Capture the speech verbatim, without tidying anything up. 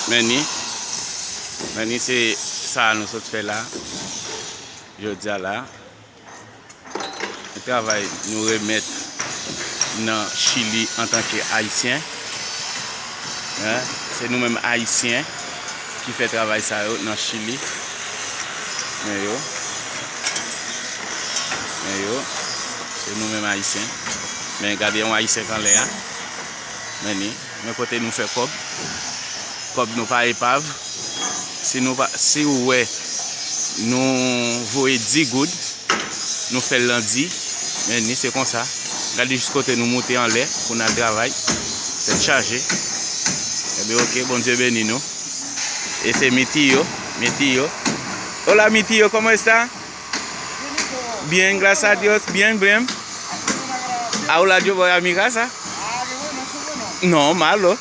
Men ni, men ni se sa a nou sot fè la, jodi a la. Travay nou remèt nan Chili antanke Ayisyen. Hein? Se nou menm Ayisyen ki fè travay sa yo nan Chili. Men yo. Men yo. Se nou menm Ayisyen. Men gade yon Ayisyen k anlè a. Men ni. Men kote nou fè kòb. Kòb nou pa epav. Si nou pa, si ou wè nou voye di goud, nou fè l nan di. Men ni se konsa. Gade jis kote nou moute anlè pou n al travay. Tèt chaje. Ebyen, oke, Bondye beni nou. E se mi tío, mi tío. Hola, mi tío, ¿cómo está? Bien, gracias a Dios, bien, bien. Ahora yo voy a mi casa. No, malo.